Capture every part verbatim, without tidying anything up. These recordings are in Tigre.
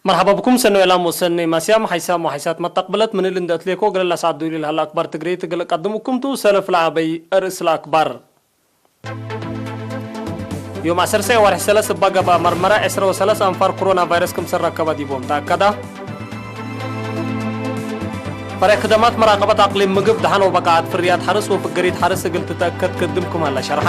መርሐባ ብኩም ሰኒ ዕላም ወሰኒ ማስያም ሓይሳም ወሓይሳት መተቅብለት ምን እሊ እንደ እትሌኮ እግለ ለአስዐዱ እሊ ለሀለ አክባር ትግሬ እግል እቀድም እኩምቱ ሰለፍ ለዐበይ እርእስ ለአክባር። ዮም ዐሰርሰዕ ወርሕ ሰለስ እባ ገብአ መርመራ ዕስረ ወሰለስ አንፋር ኮሮና ቫይረስ ክምሰል ረከበ ዲቦም ተአከደ። ፈሬዕ ክደማት መራቀበት አቅሊም ምግብ ደሐን ወበቃዐት ፍርያት ሐርስ ወፍገሪት ሐርስ እግል ትተአከድ ክድም ክም ሀለ ሸርሐ።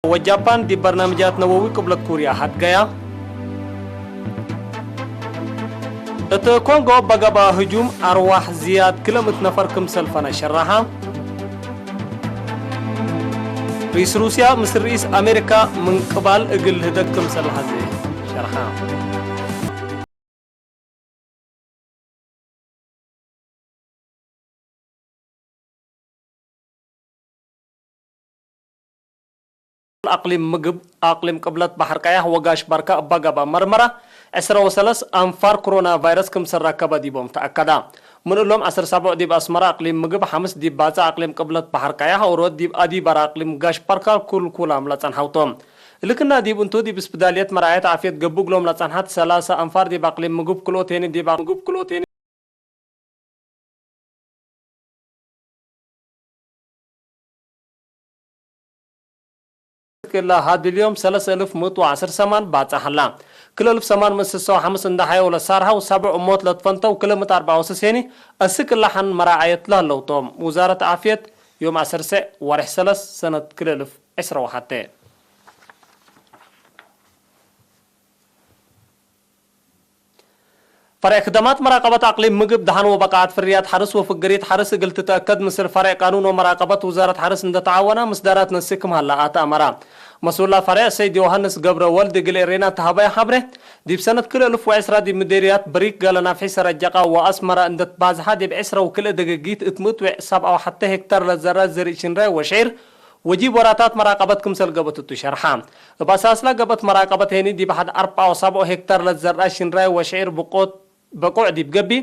ወጃፓን ዲብ በርናምጃት ነወዊ ቅብለት ኩርያ ሀድገያ። እት ኮንጎ በገብአ ህጁም አርዋሕ ዝያድ ክልምእት ነፈር ክምሰል ፈነ ሸረሐ። ርኢስ ሩስያ ምስል ርኢስ አሜሪካ ምን ቅባል እግል ልህደግ ክምሰል ሐዜ ሸርሐ። አቅሊም ምግብ፣ አቅሊም ቅብለት በሐር ቀያሕ ወጋሽ በርከ እባ ገብአ መርመራ፣ ዕስረ ወሰለስ አንፋር ኮሮና ቫይረስ ክምሰል ረከበ ዲቦም ተአከደ። ምን እሎም ዐስር ሳብዕ ዲብ አስመረ አቅሊም ምግብ፣ ሐምስ ዲብ ባጽዕ አቅሊም ቅብለት በሐር ቀያሕ፣ ኦሮት ዲብ አዲበረ አቅሊም ጋሽ በርከ ኩልኩላም ለጸንሐው ቶም። እሊ ክና ዲብ እንቱ፣ ዲብ እስፕዳልየት መርዓየት ዓፍየት ገብእ እግሎም ለጸንሐት ሰላሰ አንፋር ዲብ አቅሊም ምግብ፣ ክልኦቴኒ ዲብ ምግብ፣ ክልኦቴኒ ክለ ሀዲ ልዮም ሰለስ እልፍ ምእት ወዐስር ሰማን ባጽሕ ሀላ። ክለ እልፍ ሰማን ምእት ስሰ ወሐምስ እንደ ሐየው ለሳርሐው ሰብዕ እሞት ለትፈንተው ክለ ምእት አርበዕ ወስሴኒ እስክ እለ ሐን መራዐየት ለህለው ቶም። ውዛረት ዓፍየት ዮም ዐሰርሰዕ ወርሕ ሰለስ ሰነት ክለ እልፍ ዕስረ ወሐቴ። ፈሬዕ ክደማት መራቀበት አቅሊም ምግብ፣ ደሐን ወበቃዐት ፍርያት ሐርስ ወፍግሪት ሐርስ እግል ትተአከድ ምስል ፈሬዕ ቃኑን ወመራቀበት ውዛረት ሐርስ እንደ ተዓወና፣ ምስዳራት ነስክ ክም ሀላ አትአመራ። መስኡላ ፈሬዕ ሰይድ ዮሐንስ ገብረወልድ እግል ኤሬና ተሀበየ ሐብሬ፣ ዲብ ሰነት ክልኤ እልፍ ወዕስራ ዲብ ምዴርያት ብሪክ፣ ገለናፍሒ፣ ሰረጀቃ ወአስመረ እንደ ትባዝሐ፣ ዲብ ዕስረ ወክልኤ ደገጊት እት ምእት ወሰብዓ ወሐቴ ሄክታር ለዘርአ ዘርእ ሽንራይ ወሽዒር፣ ወጂብ ወራታት መራቀበት ክምሰል ገብአት እቱ ሸርሐ። እብ አሳስላ ገብአት መራቀበት ሄኒ ዲብ ሐድ አርበዕ ወሰብዑ ሄክታር ለዘርአ ሽንራይ ወሽዒር ብቆት በቆዕ ዲብ ገብእ፣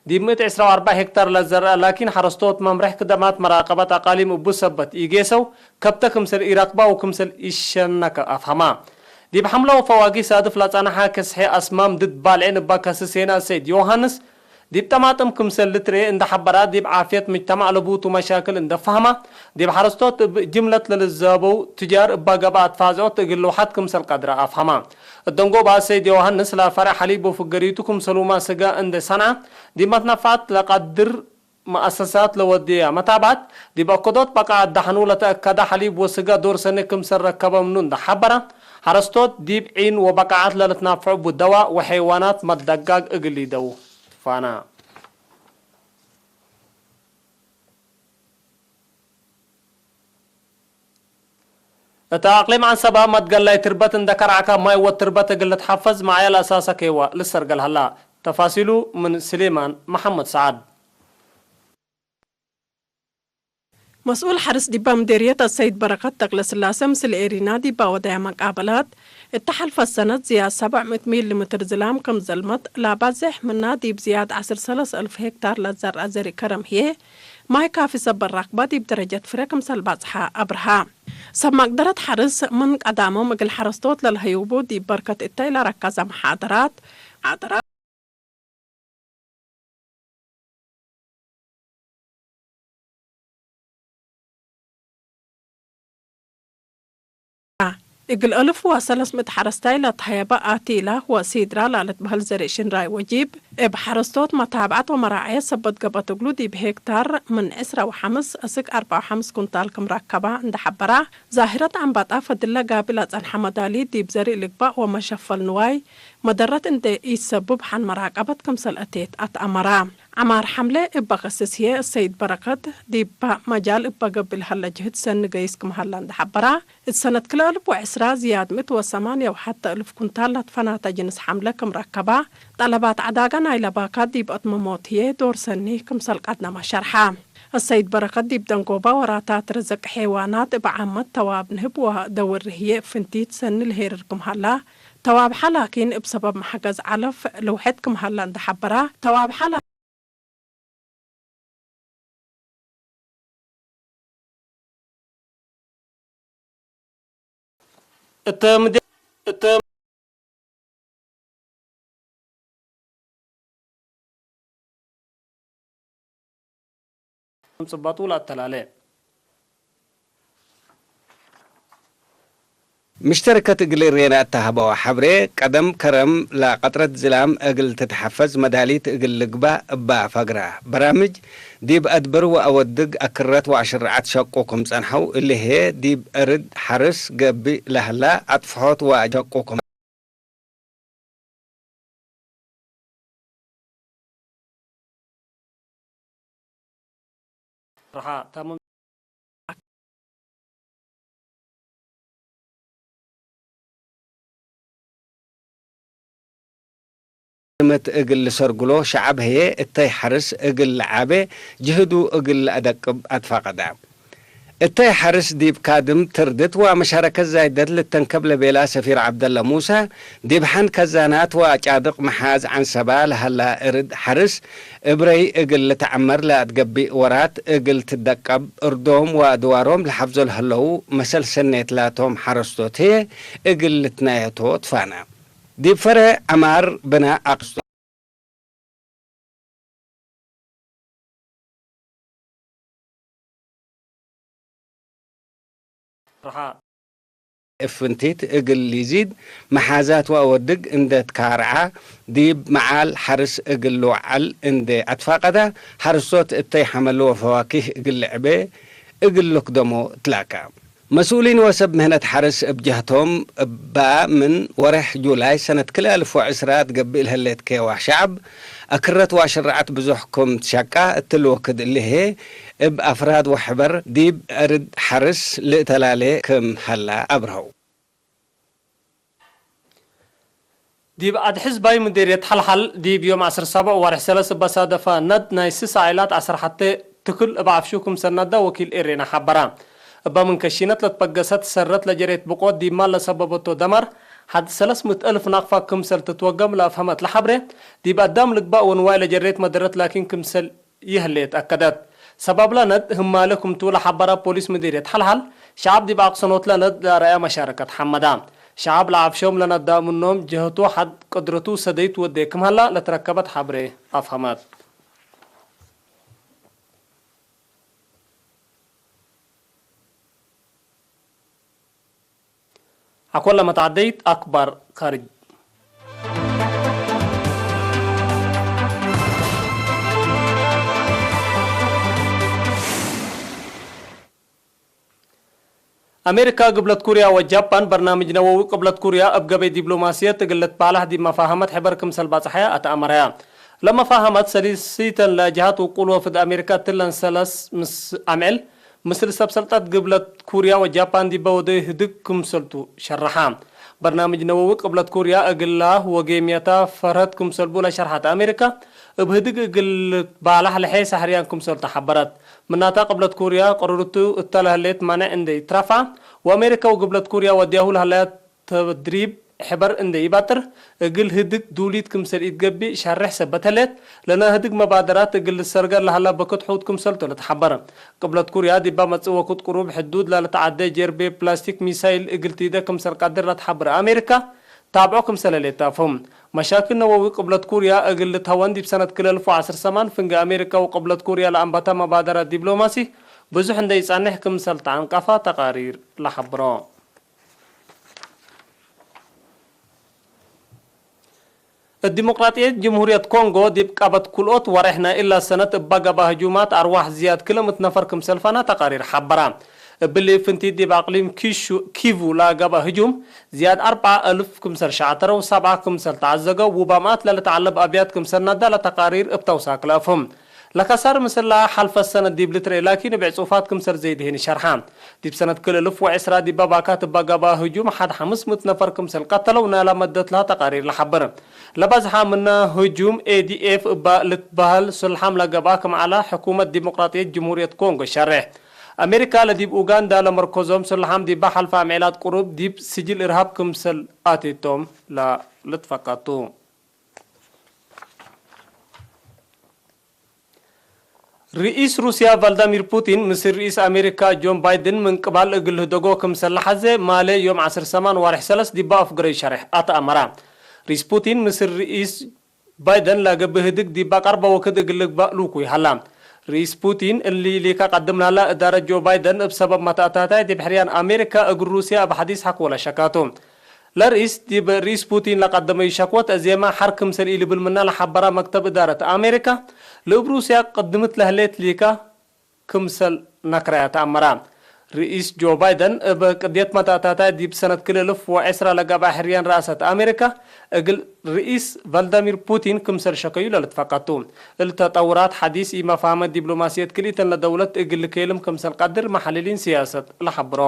ዲብ ምእት ዕስራ ወአርበዕ ሄክታር ለዘርአ ላኪን ሐረስቶት መምርሕ ክደማት መራቀበት አቃሊም እቡ ሰበት ኢጌሰው፣ ከብተ ክምሰል ኢረክባ ወክምሰል ኢሸነከ አፍሀማ። ዲብ ሐምለ ወፈዋጊህ ሳድፍ ለጸንሐ ከስሐ አስማም ድድ ባልዕን እባ ከስስ ሄነ አሰይድ ዮሐንስ፣ ዲብ ጠማጥም ክምሰል ልትርኤ እንደ ሐበራ፣ ዲብ ዓፍየት ምጅተማዕ ለቡቱ መሻክል እንደ ፈህማ፣ ዲብ ሐረስቶት እብ ጅምለት ለልዛበው ትጃር እባ ገብአ አትፋዝዖት እግል ልውሐት ክምሰል ቀድረ አፍሀማ። እት ደንጎበ አሰይድ ዮሐንስ ለፈሬዕ ሐሊብ ወፍገሪቱ ክምሰሉመ ስጋ እንደ ሰንዐ፣ ዲብ መትነፈዐት ለቀድር መአሰሳት ለወድየ መታብዐት፣ ዲብ አከዶት በቃዐት ደሐኑ ለተአከደ ሐሊብ ወስጋ ዶር ሰኒ ክምሰል ረከበ ምኑ እንደ ሐበረ፣ ሐረስቶት ዲብ ዒን ወበቃዐት ለልትናፈዑ እቡ ደዋእ ወሐይዋናት መትደጋግ እግል ሊደው ፋና። እት አቅሊም ዐንሰበ መትገላይ ትርበት እንደ ከርዐከ ማይ ወትርበት እግል ልትሐፈዝ መዓያ ለአሳሰ ኬዋ ልሰርገል ሀላ። ተፋሲሉ ምን ስሌማን መሐመድ ሰዓድ። መስኡል ሐርስ ዲባ ምዴርየት አሰይድ በረከት ተክለስላሴ ምስል ኤሪና ዲባ ወደያ መቃበላት፣ እተ ሐልፈት ሰነት ዝያድ ሰብዕ ምእት ሚሊ ምትር ዝላም ክም ዘልመት፣ ለአባዝሕ ምና ዲብ ዝያድ ዐስር ሰለስ እልፍ ሄክታር ለዘርአ ዘርእ ከረም ህዬ፣ ማይ ካፊ ሰበት ረክበ ዲብ ደረጀት ፍሬ ክምሰል ባጽሐ አብርሃ። ሰብ መቅደረት ሐርስ ምን ቀዳሞም እግል ሐረስቶት ለልሀዩቡ ዲብ በርከት እተ ኢለረከዘ መሓደራት፣ እግል እልፍ ወሰለስ ምእት ሐረስታይ ለትሀየበ አቲላ ወሲድራ ላልትበህል ዘርእ ሽንራይ ወጂብ፣ እብ ሐረስቶት መታብዐት ወመራዐየት ሰበት ገብአት እግሉ፣ ዲብ ሄክታር ምን ዕስረ ወሐምስ እስክ አርበዕ ወሐምስ ኩንታል ክም ረከባ እንደ ሐበራ፣ ዛህረት አንባጣ ፈድለ ጋቢ ለጸንሐ መዳሊት ዲብ ዘርእ ልግባእ ወመሸፈል ንዋይ መደረት እንዴ ኢሰብብ ሐን መራቀበት ክምሰል አቴት አትአመራ። ዐማር ሐምለ እበ ከስስ ህዬ፣ እሰይድ በረከት ዲብ መጃል እበ ገብእ ለሀለ ጅህድ ሰኒ ገይስ ክም ሀለ እንዴ ሐበራ፣ እት ሰነት ክልኤ አልፍ ወዕስራ ዝያድ ምእት ወሰማንያ ወሐተ እልፍ ኩንታል ለትፈናተ ጅንስ ሐምለ ክም ረከባ፣ ጠለባት ዐዳገ ናይለ ባካት ዲብ አትመሞት ህዬ ዶር ሰኒ ክምሰል ቀድመ ሸርሐ። እሰይድ በረከት ዲብ ደንጎበ ወራታት ርዝቅ ሔዋናት እብ ዓመት ተዋብ ንህብ ወደውር ህዬ እብ ፍንቲት ሰኒ ለሄርር ክም ሀላ፣ ተዋብሐ ላኪን እብ ሰበብ መሐገዝ ዐለፍ ልውሕድ ክም ሀለ እንዴ ሐበራ፣ ተዋብሐ ላ-፣ እተ ምደ-፣ እተ ጽባጡ ለአተላለ። ምሽተረከት እግል እሬና እተ ሀበወ ሐብሬ፣ ቀደም ከረም ለቀጥረት ዝላም እግል ትትሐፈዝ መዳሊት እግል ልግባእ እበ ፈግረ። በራምጅ ዲብ አድብር ወአወድግ አክረት ወአሽርዓት ሸቁ ክም ጸንሐው፣ እሊ ህዬ ዲብ እርድ ሐርስ ገብእ ለሀላ አጥፍሖት ወአሸቁ ክም ርሓ ታምም። ምት እግል ልሰርግሎ ሸዐብ ህዬ እተይ ሐርስ እግል ለዓቤ ጅህዱ እግል ለአደቅብ አትፋቀደ። እተይ ሐርስ ዲብ ካድም ትርድት ወመሻረከት ዛይደት ልተንከብ ለቤላ ሰፊር ዐብደለ ሙሰ፣ ዲብ ሐን ከዛናት ወአጫድቅ መሓዝ ዐንሰባ ለሀላ እርድ ሐርስ እብረይ እግል ልትዐመር ለአትገብእ ወራት እግል ትደቀብ፣ እርዶም ወአድዋሮም ለሐፍዞ ለህለው መሰል ሰኔት ላቶም ሐረስቶት ህዬ እግል ልትናየቶ ትፋነ። ዲብ ፈረ ዐማር ብናእ አቅስቶ። እብ ፍንቲት እግል ሊዚድ መሓዛት ወአወድግ እንዴ ትካርዐ፣ ዲብ መዓል ሐርስ እግል ልወዐል እንዴ አትፋቀደ፣ ሐርሶት እተይ ሐመል ወፈዋኪህ እግል ልዕቤ እግል ልክደሞ ትላከ። መስኡሊን ወሰብ ምህነት ሐርስ እብ ጀህቶም፣ እባ ምን ወሬሕ ጁላይ ሰነት ክልኤ አልፍ ወዕስራ ትገብእ ለህሌት ኬዋህ ሸዐብ፣ አክረት ወአሽርዓት ብዙሕ ክም ትሸቃ፣ እትሊ ወክድ እሊ ህዬ እብ አፍራድ ወሕበር ዲብ እርድ ሐርስ ልእተላሌ ክም ሀላ አብርሀው። ዲብ አድሕዝባይ ምዴርየት ሐልሐል፣ ዲብ ዮም ዐስር ሰብዕ ወርሕ ሰለስ እበ ሳደፈ ነድ ናይ ስስ ዓኢላት ዐስር ሐቴ ትክል እብ ዐፍሹ ክምሰል ነዳ ወኪል ኤሬና ሐበረ። እበ ምን ከሺነት ለትበገሰት ሰረት ለጀሬት ብቆት ዲብ ማል ለሰበበቶ ደማር፣ ሐድ ሰለስ ምእት አልፍ ናቅፋ ክምሰል ትትወገም ለአፍሀመት ለሐብሬ፣ ዲብ አዳም ልግባእ ወንዋይ ለጀሬት መደረት ላኪን ክምሰል ይህሌት አከደት። ሰባብለ ነድ ህማሌ ክምቱ ለሐበረ ፖሊስ ምዲርየት ሐልሐል፣ ሸዐብ ዲብ አቅሰኖትለ ነድ ለአርአያ መሻረከት ሐመዳ። ሸዐብ ለዐፍሾም ለነዳ ምኖም ጀህቱ ሐድ ቅድረቱ ሰደይት ወዴ ክም ሀላ ለትረከበት ሐብሬ አፍሀመት። አኮለ መትዐደይት አክባር ካርጅ። አሜሪካ፣ ግብለት ኩርያ ወጃፓን በርናምጅ ነወዊ ቅብለት ኩርያ እብ ገበይ ዲብሎማስየት እግል ልትባላሕ ዲብ መፋሀመት ሕበር ክምሰል ባጽሐያ አትአመረያ። ለመፋሀመት ሰሊሲተን ለጀሃት ውቁል ወፍድ አሜሪካ እትለን ሰለስ ምስ አምዕል ምስል ሰብ ሰልጠት ግብለት ኩርያ ወጃፓን ዲበ ወደዩ ህድግ ክምሰልቱ ሸረሐ። በርናምጅ ነወዊ ቅብለት ኩርያ እግላ ወጌምየታ ፈርሀት ክምሰልቡ ለሸርሐት አሜሪካ፣ እብ ህድግ እግል ልትባላሕ ለሐይሰ ሕርያን ክምሰልቱ ሐበረት። ምናተ ቅብለት ኩርያ ቅሩርቱ እተ ለህሌት ማንዕ እንዴ ኢትራፍዐ፣ ወአሜሪካ ወግብለት ኩርያ ወድያሁ ለህለያት ተድሪብ ሕበር እንዴ ኢባጥር፣ እግል ህድግ ዱሊት ክምሰል ኢትገብእ ሸርሕ ሰበት ህሌት፣ ለነህድግ መባደራት እግል ልትሰርገር ለሀላ በክት ሑት ክምሰልቱ ለተሐበር። ቅብለት ኩርያ ዲባ መጽእ ወክድ ቅሩብ ሕዱድ ለልትዓደ ጀርቤ ፕላስቲክ ሚሳይል እግል ቲደ ክምሰል ቀድር ለተሐብረ አሜሪካ፣ ታብዖ ክምሰል ህሌት ተአፍሁም። መሻክል ነወዊ ቅብለት ኩርያ እግል ልትሀወን ዲብ ሰነት ክልኤ አልፍ ወዐስር ሰማን ፍንጌ አሜሪካ ወቅብለት ኩርያ ለአንበተ መባደራት ዲብሎማሲ ብዙሕ እንዴ ኢጸንሕ ክምሰል ተዐንቀፈ ተቃሪር ለሐብሮ። እት ዲሞቅራጥየት ጅምሁርየት ኮንጎ፣ ዲብ ቀበት ኩልኦት ወሬሕ ናይ እላ ሰነት እባ ገብአ ህጁማት አርዋሕ ዝያድ ክልእምት ነፈር ክምሰል ፈና ተቃሪር ሐበራ። እብሊ ፍንቲት ዲብ አቅሊም ኪሹ-፣ ኪቩ ለገብአ ህጁም፣ ዝያድ አርበዕ አልፍ ክምሰል ሸዐተረው፣ ሰብዓ ክምሰል ተዐዘገው፣ ውባምአት ለልትዐለብ አብያት ክምሰል ናዳ ለተቃሪር እብ ተውሳክ ለአፍህም። ለከሳር ምስላ ሐልፈ ሰነት ዲብ ልትርኤ ላኪን እብ ዕጹፋት ክምሰል ዘይድ ሄኒ ሸርሐ። ዲብ ሰነት ክል እልፍ ወዕስራ ዲብ ባካት እባ ገብአ ህጁም ሐድ ሐምስ ምእት ነፈር ክምሰል ቀተለው ናላ መደት ለሀ ተቃሪር ለሐብር። ለባዝሐ ምነ ህጁም ኤ ዲ ኤፍ እባ ልትበህል ሱልሓም ለገብአ ክም ዐለ ሕኩመት ዲሞቅራጥየት ጅምሁርየት ኮንጎ ሸሬሕ። አሜሪካ ለዲብ ኡጋንዳ ለመርኮዞም ሱልሓም ዲባ ሐልፈ አምዔላት ቅሩብ ዲብ ስጅል እርሃብ ክምሰል አቴቶም ለልትፈቀድ ቱ። ርኢስ ሩስያ ቫልዳሚር ፑቲን ምስል ርኢስ አሜሪካ ጆን ባይደን ምን ቅባል እግል ህደጎ ክምሰል ለሐዜ ማሌ ዮም ዐስር ሰማን ዋርሕ ሰለስ ዲባ አፍግረዩ ሸሬሕ አትአመራ። ርኢስ ፑቲን ምስል ርኢስ ባይደን ለገብእ ህድግ ዲባ ቀርበ ወክድ እግል ልግባእ ልውኩይ ሀላ። ርኢስ ፑቲን እሊ ሊከ ቀድም ላላ እዳረት ጆ ባይደን እብ ሰበብ መተአታታይ ዲብ ሕርያን አሜሪካ እግል ሩስያ እብ ሐዲስ ሐክ ወለሸካቱ። ለርኢስ ዲብ ርኢስ ፑቲን ለቀደመዩ ሸክወት አዜመ ሐር ክምሰል ኢልብል ምነ ለሐበራ መክተብ እዳረት አሜሪካ፣ ለእብ ሩስያ ቅድምት ለህሌት ሊካ ክምሰል ነክረያ ተአመራ። ርኢስ ጆ ባይደን እብ ቅድየት መተአታታይ ዲብ ሰነት ክል እልፍ ወዕስራ ለገብአ ሕርያን ረአሰት አሜሪካ፣ እግል ርኢስ ቫልዳሚር ፑቲን ክምሰል ሸከዩ ለልትፈቀድ ቱ። እሊ ተጠውራት ሐዲስ ኢመፋህመት ዲብሎማስየት ክልኢተን ለደውለት እግል ልኬልም ክምሰል ቀድር መሐልሊን ስያሰት ለሐብሮ።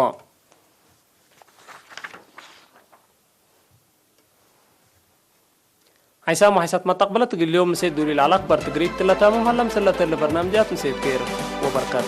ሓይሳም ወሓይሳት መተቅብለት እግል ዮም ምሴት ዱሪ ለዐለ አክባር ትግሪት ለታምም ሀለ። ምስለተ ለበርናምጃት ምሴት ኬር ወበርከት።